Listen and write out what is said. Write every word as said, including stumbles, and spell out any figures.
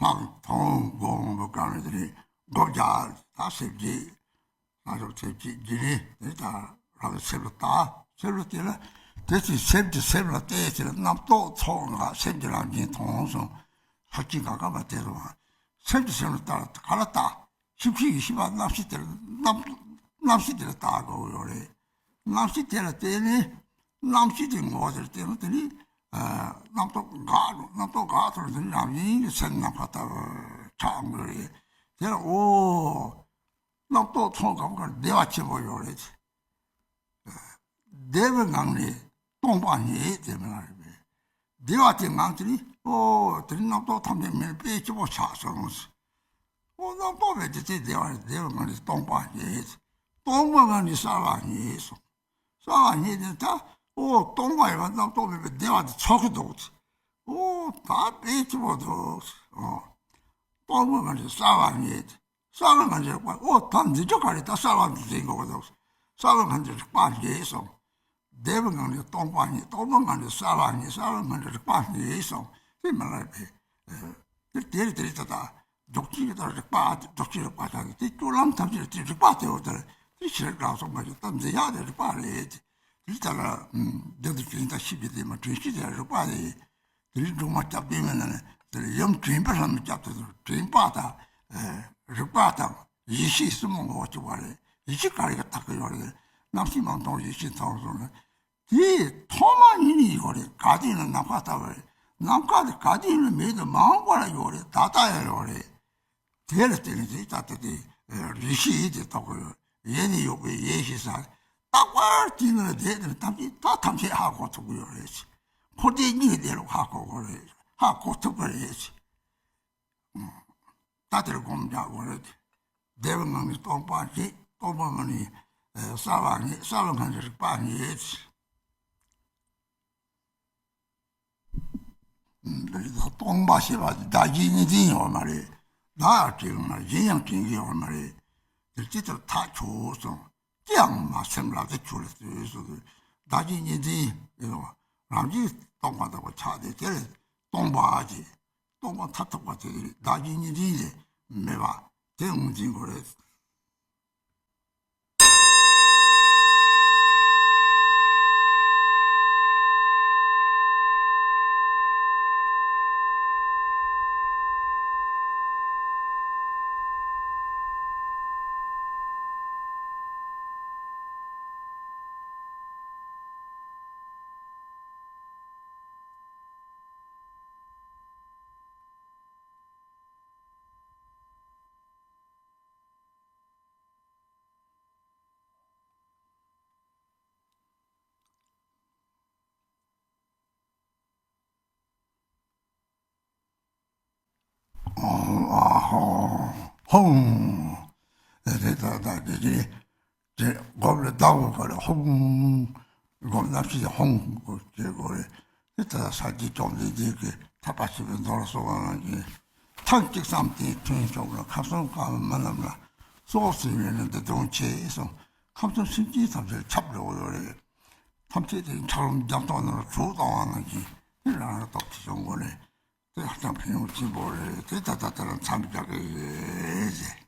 ལྷག་མཐོང་སྒོམ་པ་གང་རེད་དེ་རེད། སྒོ་བརྒྱ་ད་སེམས་བསྐྱེད། ལྷག་རབ་སེམས་བསྐྱེད་ཀྱི་རེད་དེ། ད་རང་གི་སེམས་ལ་བལྟ། སེམས་ལ་བལྟས་ལ་དེ་ཚེ་སེམས་ཀྱིས་སེམས་ལ་བལྟས་ཚེ་རྣམ་རྟོག་ཚོགས་འགག་སེམས་ཀྱི་རང་བཞིན་མཐོང་སོང་། ལྷག་གཅིག་ག་ག་མ་བལྟས་རུང་། སེམས་ཀྱིས་སེམས་ལ་བལྟ། ག་ལ་བལྟ། ཤེས་བྱའི་ཡེ་ཤེས་པ་རྣམ་ཤེས་དེ་ལ་རྣམ་རྣམ་ཤེས་དེ་ལ་བལྟ་དགོས་ཡོད་རེད། རྣམ་ཤེས་དེ་ལ་བལྟས་ནས་རྣམ་ཤེས་དེ་ངོ་བོ་དེར་བལྟས་ན་དེ་ནི་རྣམ་རྟོག་འགག་འགྲོ། རྣམ་རྟོག་འགག་ཐུབ་ན་དེ་ནི་རང་བཞིན་གྱིས་སེམས་ནམ་མཁའ་ལྟ་བུར་ཆགས་འགྲོ་རེད། དེ་ལ་འོ། རྣམ་རྟོག་ཚོགས་འགག་གི་བདེ་བ་ཆེན་པོ་ཡོད་རེད། བདེ་བའི་ངང་ནས་སྟོང་པ་ཉིད་དེ་མི་ལ་རེད་པས། བདེ་བ་དེ་ངང་དུ་ནི་ཨོ་དེ་རྣམ་རྟོག་ཐམས་ཅད་མེད་པའི་སྐྱིད་པོ་ཆགས་སོང་། ཨོ་རྣམ་རྟོག་མེད་དེ་དེ་བདེ་བ་རེད། བདེ་བའི་ངང་ནས་སྟོང་པ་ཉིད། སྟོང་པའི་ངང་ནས་གསལ་བ་ཉིད་སོང་། གསལ་བ་ཉིད་དེ་ད་ཨོ་སྟོང་པ་ཡིན་པ་རྣམ་རྟོག་མེད་པའི་བདེ་བ་དེ་ཚོར་གི་འདུག་ཨོ་ད་དཔེ་སྐྱིད་པོ་འདུག་ཨོ་སྟོང་པའི་ངང་ནས་གསལ་བ་ཉིད། གསལ་བའི་ངང་ནས་རིག་པ། ཨོ་ད་འཛིན་རྒྱུ་ག་རེ། ད་གསལ་བ་འདི་འཛིན་དགོས་པ་དང་། གསལ་བའི་ངང་ནས་རིག་པ་རྒྱས་སོང་། བདེ་བའི་ངང་ནས་སྟོང་པ་ཉིད། སྟོང་པའི་ངང་ནས་གསལ་བ་ཉིད། གསལ་བའི་ངང་ནས་རིག་པ་རྒྱས་སོང་། དེ་མི་ལ་རེད་པས། དེ་དེ་རེད་དེ་རེད། ད་ལྟ་རྫོགས་ཆེན་གྱི་ད་རིག་པ་རྫོགས་ཆེན་རིག་པ་དང་དེ་སྤྱོད་ལམ་ཐམས་ཅད་དེ་རིག་པ་དེ་འོ་དེ་རེད། དེ་ཕྱིར་ལ་སོགས་པ་ཞིག་ད་འཛིན་ཡག་དེ་རིག་པ་རེད། དེ་ལྟར་ལ་འདི་དུ་དྲན་ད་ཤེས་པའི་དེ་མ་དྲན་ཤེས་དེ་རིག་པ་རེད། དེ་རིང་སྒྲོལ་མ་སྐྱབས་བསྟེན་པའི་ནང་ནས་དེ་ལ་ཡུམ་དྲན་པ་ལྷ་མོ་སྐྱབས་དེ་ཚོ་དྲན་པ་དང་། ཨེ། རིག་པ་དང་ཡེ་ཤེས་གསུམ་ངོ་བོ་གཅིག་པ་རེད། ཡེ་ཤེས་ག་རེ་ག་དག་གི་ཡོད་རེད། རྣམ་ཤེས་མ་མཐོང་ཡེ་ཤེས་མཐོང་སོང་ན། དེ་ཐོག་མ་ཉིད་ནས་ཡོད་རེད། ག་དུས་ན་ནམ་མཁའ་ལྟ་བུ་རེད། ནམ་མཁའ་དེ་ག་དུས་ན་མེད་དུ་མ་འོངས་པ་ལ་ཡོད་རེད། ད་ལྟ་ཡང་ཡོད་རེད། དེ་ལ་བརྟེན་ནས་དེ་ལྟ་སྟེ་དེ་རེ་ཞིག་དེ་རྟོགས་ཀྱི་ཡོད། ཡེ་ནས་ཡོད་པའི་ཡེ་ཤེས་ས། རྟག་པར་དེ་ནང་བསྡད་དེ་ཐམས་ཅད་ད་ཐམས་ཅད་ཧ་གོ་ཐུབ་ཀྱི་ཡོད་རེད། འཁོར་འདས་གཉིས་བསྡད་རུང་ཧ་གོ་གི་རེད། ཧ་གོ་ཐུབ་ཀྱི་རེད། ད་དེར་སྒོམ་རྒྱག་དགོས་རེད། བདེ་བའི་ངང་ནས་སྟོང་པ་ཉིད། སྟོང་པའི་ངང་ནས་གསལ་བ་ཉིད། གསལ་བའི་ངང་ནས་རིག་པ་ཉིད། སྟོང་པ་ཞེས་པ་བདག་གིས་གཉིས་འཛིན་ཡོད་མ་རེད། བདག་ཡང་དྲན་ཡོད་མ་རེད། གཞན་ཡང་དྲན་གྱི་ཡོད་མ་རེད། དེ་ཅི་ལྟར་ཐག་ཆོད་སོང་། ཅི་ཡང་མ་སེམས་ལ་དེ་ཆོད་ལ་ཟེར་སོ། བདག་གིས་གཉིས་འཛིན་ཡོད། རང་གིས་སྟོང་པ་ལྟ་བུ་ཆགས་ཏེ་དེ་ལས་སྟོང་པ་ཅེས་སྟོང་པ་མཐར་ཐུག་པ་དེ་བདག་གིས་གཉིས་འཛིན་ལས་མེད་པ་དེ་ངོས་འཛིན་དགོས་རེད། ཧོང་། ཧོང་། དེ་ད་ད་དེ་དེ་དེ་སྒོམ་ལ་བདག་པོ་ག་ལ་ཧོང་། སྒོམ་རྣམ་ཤེས་ཧོང་དགོས་བྱེད་དགོས་རེད། དེ་ལྟར་སངས་རྒྱས་བཅོམ་ལྡན་འདས་ཀྱིས་ཐར་པ་ཆེན་པོའི་མདོ་ལ་གསུངས་པ་ནང་བཞིན། ཐང་གཅིག་བསམ་གཏན་མཐུན་ཕྱོགས་ལ། ཁམས་གསུམ་དཀར་མོ་མི་རྣམས་ལ། སྲོག་ཟིན་པས་ན་འདི་དོན་ཆེ་གསུངས། ཁམས་གསུམ་སེམས་ཅན་ཐམས་ཅད་ཁྱབ་འགྲོ་གི་ཡོད་རེད། ཐམས་ཅད་དེ་འཁྱགས་རོམ་རྒྱབ་ཐོག་ནང་ལ་བྱུག་བཏང་བ་ནང་བཞིན་དེ་རང་རང་སྟོབས་ཀྱིས་བྱུང་དགོས་རེད། དེ་ཧ་ཅང་ཕན་ཡོན་ཆེན་པོ་རེད། དེ་ད་ལྟ་དེ་ལ་མཚམས་རྒྱག་གི་ཡོད་ཟེར།